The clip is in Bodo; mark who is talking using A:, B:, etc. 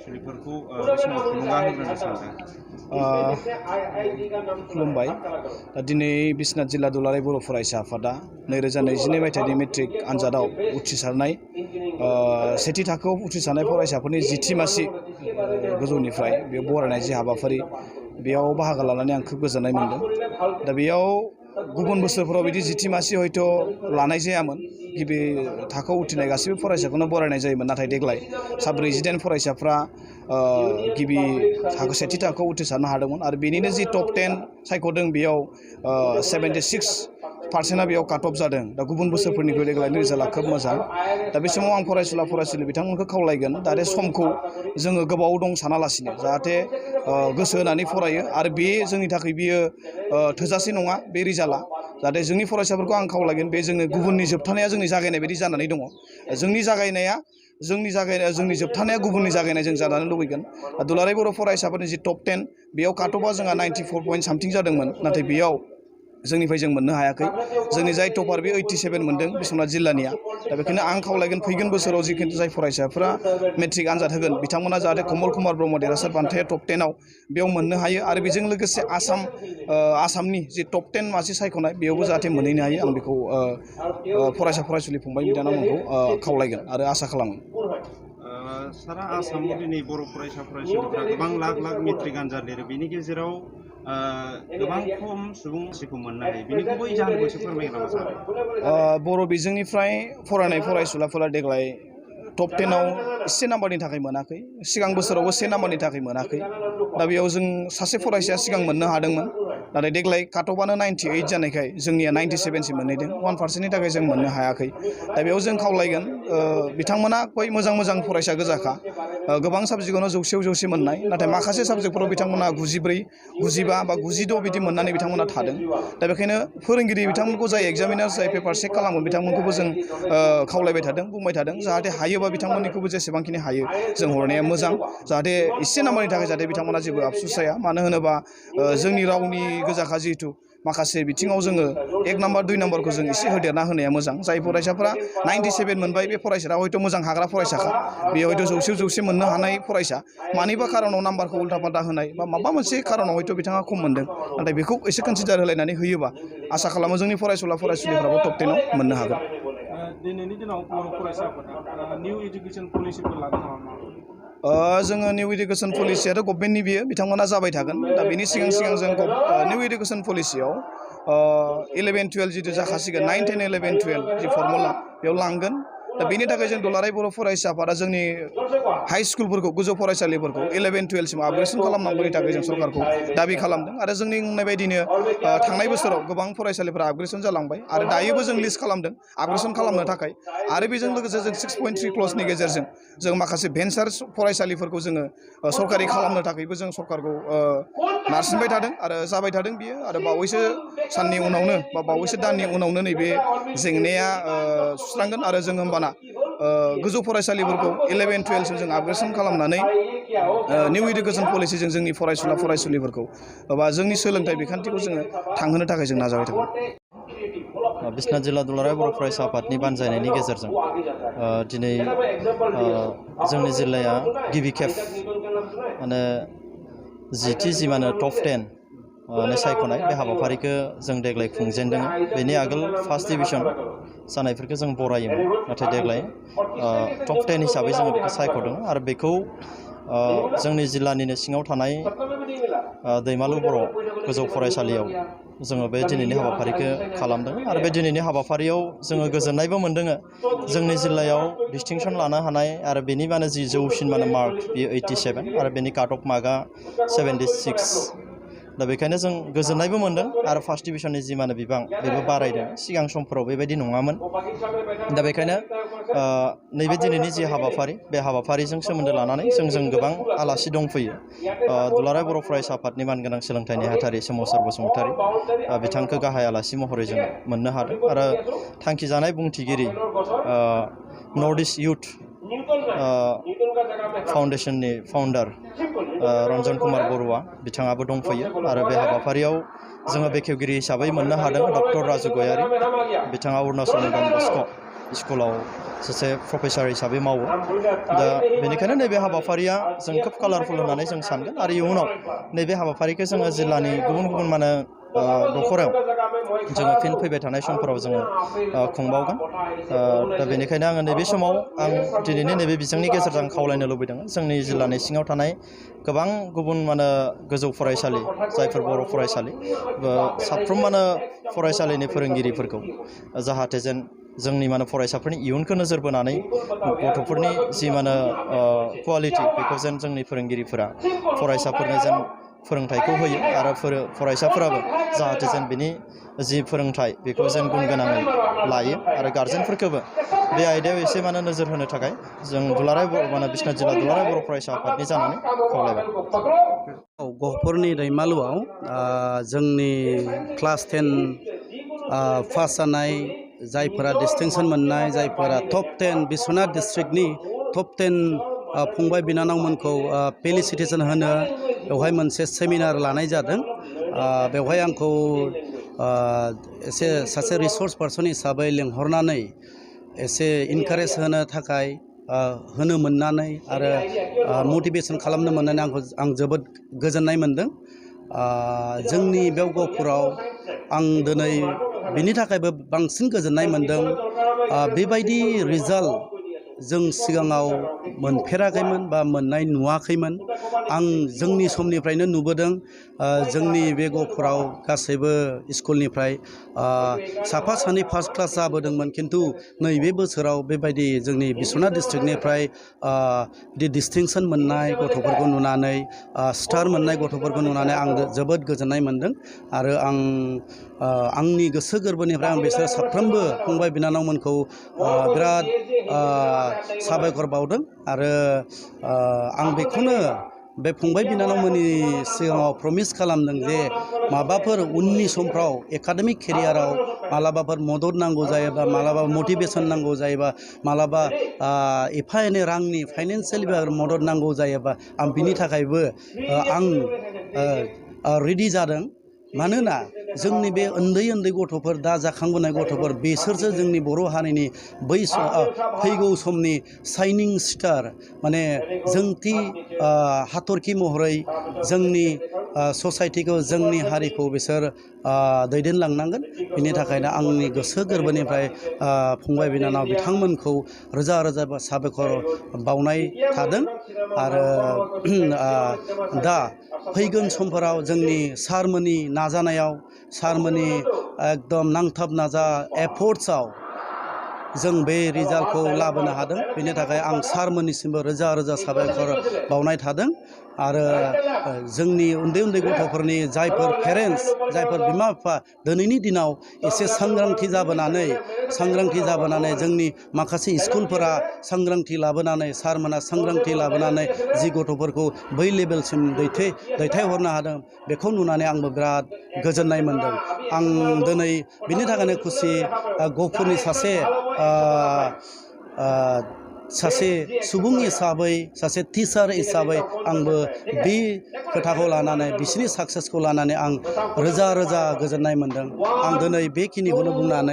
A: फरायसुलिफोरखौ बे समाव थुलुंगा होग्रोनो सानदों।
B: खुलुमबाय। दा दिनै बिश्वनाथ जिल्ला दुलाराय बर' फरायसा आफादा 2022 मायथाइनि मेट्रिक आनजादाव उथ्रिसारनाय सेथि थाखोआव उथ्रिसारनाय फरायसाफोरनि जिथि मासि गोजौनिफ्राय बे बरायनाय जि हाबाफारि बेयाव बाहागो लानानै आं खोब गोजोननाय मोनदों। दा बेयाव गुबुन बोसोरफोराव बिदि जिथि मासि हयथ' लानाय जायामोन। गिबि थाखोआव उथ्रिनाय गासैबो फरायसाखौनो बरायनाय जायोमोन, नाथाय देग्लाय सा 49 फरायसाफ्रा गिबि सेथि थाखोआव उथ्रिसारनो हादोंमोन आरो बेनिनो जि टप 10 सायख'दों बेयाव 76% बेयाव काट अफ जादों। दा गुबुन बोसोरफोरनिख्रुइ देग्लायनि रिजाल्टआ खोब मोजां। दा बे समाव आं फरायसुलि बिथांमोनखौ खावलायगोन जाहाथे समखौ जोङो गोबाव दं सानालासिनो जाहाथे गोसो होनानै फरायो आरो बे जोंनि थाखाय बियो थोजासे नङा बे रिजाल्टआ। जाहाथे जोंनि फरायसाफोरखौ आं खावलायगोन बे जोंनि गुबुननि जोबथानाया जोंनि जागायनाय बायदि जानानै दङ। जोंनि जोबथानाया गुबुननि जागायनाय जों जानानै लुबैगोन। दुलाराय बर' फरायसाफोरनि जि टप 10 बेयाव काट अफआ जोंहा 94 पइन्ट सामथिं जादोंमोन, नाथाय बेयाव जोंनिफ्राय जों मोननो हायाखै। जोंनि जाय टपार बे 87 मोनदों बिश्वनाथ जिल्लानिया। दा बेखायनो आं खावलायगोन फैगोन बोसोराव जिखिनि जाय फरायसाफोरा मेट्रिक आनजाद होगोन बिथांमोना जाहाथे कमल कुमार ब्रह्म देरहासार बान्थाया टप 10 आव बेयाव मोननो हायो आरो बेजों लोगोसे आसामनि जि टप 10 मासि सायख'नाय बेयावबो जाहाथे मोनहैनो हायो। आं बेखौ फरायसुलि फंबाय बिनानावमोनखौ खावलायगोन आरो आसा खालामो।
A: सारा आसामाव दिनै बर' फरायसुलिफ्रा गोबां लाख मेट्रिक आनजाद लिरो, बेनि गेजेराव गोबां खम सुबुं मासिखौ मोननो हायो। बेनि गुबै जाहोनखौ एसे फोरमायगोन नामा सार?
B: बर' बिजोंनिफ्राय फरायनाय फरायसुलाफोरा देग्लाय टप 10 आव एसे नाम्बारनि थाखाय मोनाखै। सिगां बोसोरावबो 1 नाम्बारनि थाखाय मोनाखै। दा बेयाव जों सासे फरायसाया सिगां मोननो हादोंमोन, नाथाय देग्लाय काट अफआनो 98 जानायखाय जोंनिया 97 मोनहैदों। 1%नि थाखाय जों मोननो हायाखै। दा बेयाव जों खावलायगोन बिथांमोना मोजां फरायसा गोजाखा। गोबां साबजेक्टआवनो 100 जौसे मोननाय, नाथाय माखासे साबजेक्टफोराव बिथांमोना 94, 95 बा 96 बिदि मोननानै बिथांमोना थादों। दा बेखायनो फोरोंगिरि बिथांमोनखौ जाय एग्जामिनार जाय पेपार चेक खालामो बिथांमोनखौबो जों खावलायबाय थादों, बुंबाय थादों जाहाथे हायोबा बिथांमोननिखौबो जेसेबांखिनि हायो जों हरनाया मोजां। जाहाथे एसे नाम्बारनि थाखाय जाहाथे बिथांमोना जेबो आफसुस जाया। मानो होनोबा जोंनि रावनि गोजाखा जिहेथु माखासे बिथिङाव जोङो 1 नाम्बार 2 नाम्बारखौ जों एसे होदेरना होनाया मोजां। जाय फरायसाफ्रा 97 मोनबाय बे फरायसाया हयथ' मोजां हाग्रा फरायसाखा, बेयो हयथ' 100 जौसे मोननो हानाय फरायसा। मानिबा खारनाव नाम्बारखौ उल्था फाल्था होनाय बा माबा मोनसे खारनाव हयथ' बिथाङा खम मोनदों, नाथाय बेखौ एसे कनसिडार होलायनानै होयोबा आसा खालामो जोंनि फरायसुलिफ्राबो टप 10 आव मोननो हागोन।
A: दिनैनि दिनाव बर' फरायसाफोरा निउ इडुकेसन पलिसिफोर लादों नामा?
B: जोङो निउ इडुकेसन पलिसियाथ' गभर्नमेन्टनि बियो, बिथांमोना जाबाय थागोन। दा बेनि सिगां जों निउ इडुकेसन पलिसियाव 11-12 जिथु जाखासिगोन 9, 10, 11, 12 जि फर्मुला बेयाव लांगोन। दा बेनि थाखाय जों दुलाराय बर' फरायसा आफादा जोंनि हाइ स्कुलफोरखौ गोजौ फरायसालिफोरखौ 11-12 सिम आपग्रेडसन खालामनांगौनि थाखाय जों सरकारखौ दाबि खालामदों आरो जोंनि बुंनाय बायदिनो थांनाय बोसोराव गोबां फरायसालिफोरा आपग्रेडसन जालांबाय आरो दायोबो जों लिस्ट खालामदों आपग्रेडसन खालामनो थाखाय। आरो बेजों लोगोसे जों 6.3 क्लजनि गेजेरजों जों माखासे भेन्सार फरायसालिफोरखौ जोङो सरकारि खालामनो थाखायबो जों सरकारखौ नारसिनबाय थादों आरो जाबाय थादों बियो। आरो बावैसो साननि उनावनो बा बावैसो दाननि उनावनो नैबे जेंनाया सुस्रांगोन आरो जों होमबाना गोजौ फरायसालिफोरखौ 11-12 सिम जों आपग्रेडसन खालामनानै निउ इडुकेसन पलिसिजों जोंनि फरायसुलिफोरखौ बा जोंनि सोलोंथाइ बिखान्थिखौ जोङो थांहोनो थाखाय जों नाजाबाय थागोन।
C: बिश्वनाथ जिल्ला दुलाराय बर' फरायसा आफादनि बानजायनायनि गेजेरजों दिनै जोंनि जिल्लाया गिबि खेब माने जि माने टप 10 सायख'नाय बे हाबाफारिखौ जों देग्लाय खुंजेनदों। बेनि आगोल फार्स्ट डिभिजन जानायफोरखौ जों बरायोमोन, नाथाय देग्लाय टप 10 हिसाबै जोङो बेखौ सायख'दों आरो बेखौ जोंनि जिल्लानिनो सिङाव थानाय दैमालु बर' गोजौ फरायसालियाव जोङो बे दिनैनि हाबाफारिखौ खालामदों आरो बे दिनैनि हाबाफारियाव जोङो गोजोननायबो मोनदों। जोंनि जिल्लायाव डिस्टिंसन लानो हानाय आरो बेनि माने जि जौसिन माने मार्क बेयो 87 आरो बेनि काट अफ मार्कआ 76। दा बेखायनो जों गोजोननायबो मोनदों आरो फार्स्ट डिभिजननि जि माने बिबां बेबो बारायदों। सिगां समफोराव बेबायदि नङामोन। दा बेखायनो नैबे दिनैनि जि हाबाफारि बे हाबाफारिजों सोमोन्दो लानानै जों गोबां आलासि दंफैयो। दुलाराय बर' फरायसा आफादनि मानगोनां सोलोंथाइ नेहाथारि सोमावसार बसुमतारी बिथांखौ गाहाय आलासि महरै जों मोननो हादों आरो थांखिजानाय बुंथिगिरि नर्थ इस्ट इउथ फाउन्डेसननि फाउन्डार रन्जन कुमार बरुवा बिथाङाबो दंफैयो आरो बे हाबाफारियाव जोङो बेखेवगिरि हिसाबै मोननो हादों डक्टर राजु गयारि बिथाङा अरुणाचलनि डन बस्क' स्कुलाव सासे प्रफेसार हिसाबै मावो दा बेनिखायनो नैबे हाबाफारिया जों खोब कालारफुल होननानै जों सानगोन आरो इयुनाव नैबे हाबाफारिखौ जोङो जिल्लानि गुबुन गुबुन दखरायाव जोङो फिन फैबाय थानाय समफोराव जोङो खुंबावगोन दा बेनिखायनो आङो नैबे समाव आं दिनैनि नैबे बिजोंनि गेजेरजों खावलायनो लुबैदों जोंनि जिल्लानि सिङाव थानाय गोबां गुबुन गोजौ फरायसालि जायफोर बर' फरायसालि साफ्रोमानो फरायसालिनि फोरोंगिरिफोरखौ जाहाथे जेन जोंनि फरायसाफोरनि इयुनखौ नोजोर बोनानै गथ'फोरनि जि कुवालिटि बेखौ जेन जोंनि फोरोंगिरिफोरा फरायसाफोरनो जेन फोरोंथाइखौ होयो आरो फरायसाफोराबो जाहाथे जेन बिनि जि फोरोंथाइ बेखौ जेन गुन गोनाङै लायो आरो गार्जेनफोरखौबो बे आयदायाव एसे नोजोर होनो थाखाय जों दुलाराय बिश्वनाथ जिल्ला दुलाराय बर' फरायसा आफादनि जानानै खावलायबाय।
D: गहपुरनि दैमालुआव जोंनि क्लास 10 पास जानाय जायफोरा डिस्टिंसन मोननाय जायफोरा टप 10 बिश्वनाथ डिस्ट्रिक्टनि टप 10 फंबाय बिनानावमोनखौ फेलिसिटेसन होनो बेवहाय मोनसे सेमिनार लानाय जादों बेवहाय आंखौ एसे सासे रिसर्स पार्सन हिसाबै लिंहरनानै एसे इनकारेज होनो थाखाय होनो मोननानै आरो मटिभेसन खालामनो मोननानै आं जोबोद गोजोननाय मोनदों जोंनि बे गहपुराव आं दिनै बिनि थाखायबो बांसिन गोजोननाय मोनदों बेबायदि रिजाल्ट जों सिगाङाव मोनफेराखैमोन बा मोननाय नुवाखैमोन आं जोंनि समनिफ्रायनो नुबोदों जोंनि बे गहपुराव गासैबो स्कुलनिफ्राय साफा सानै फार्स्ट क्लास जाबोदोंमोन खिन्थु नैबे बोसोराव बेबायदि जोंनि बिश्वनाथ डिस्ट्रिक्टनिफ्राय डिस्टिंसन मोननाय गथ'फोरखौ नुनानै स्टार मोननाय गथ'फोरखौ नुनानै आं जोबोद गोजोननाय मोनदों आरो आंनि गोसो गोरबोनिफ्राय आं बिसोर साफ्रोमबो फंबाय बिनानावमोनखौ बिराद साबायखर बावदों आरो आं बेखौनो बे फंबाय बिनानावमोननि सिगाङाव प्रमिस खालामदों जे माबाफोर उननि समफ्राव एकाडेमिक केरियाराव मालाबाफोर मदद नांगौ जायोबा मालाबा मटिभेसन नांगौ जायोबा मालाबा एफा एनै रांनि फाइनान्सियेल मदद नांगौ जायोबा आं बिनि थाखायबो आं रेडि जादों मानोना जोंनि बे उन्दै उन्दै गथ'फोर दा जाखांबोनाय गथ'फोर बिसोरसो जोंनि बर' हारिनि फैगौ समनि शाइनिं स्टार माने जोंथि हाथरखि महरै जोंनि ससाइटिखौ जोंनि हारिखौ बिसोर दैदेनलांनांगोन बिनि थाखायनो आंनि गोसो गोरबोनिफ्राय फंबाय बिनानाव बिथांमोनखौ रोजा रोजा साबायखर बावनाय थादों आरो दा फैगोन समफोराव जोंनि सारमोननि नाजानायाव सारमोननि एकदम नांथाब नाजा एफर्ट्सआव जों बे रिजाल्टखौ लाबोनो हादों बेनि थाखाय आं सारमोननिसिमबो रोजा रोजा साबायखर बावनाय थादों आरो जोंनि उन्दै उन्दै गथ'फोरनि जायफोर पेरेन्टस जायफोर बिमा बिफा दिनैनि दिनाव एसे सांग्रांथि जाबोनानै जोंनि माखासे स्कुलफोरा सांग्रांथि लाबोनानै सारमोना सांग्रांथि लाबोनानै जि गथ'फोरखौ बै लेभेलसिम दैथायहरनो हादों बेखौ नुनानै आंबो बिराद गोजोननाय मोनदों आं दिनै बिनि थाखायनो खुसि गहपुरनि सासे सुबुं हिसाबै सासे टिचार हिसाबै आंबो बे खोथाखौ लानानै बिसिनि साक्सेसखौ लानानै आं रोजा रोजा गोजोननाय मोनदों आं दिनै बेखिनिखौनो बुंनानै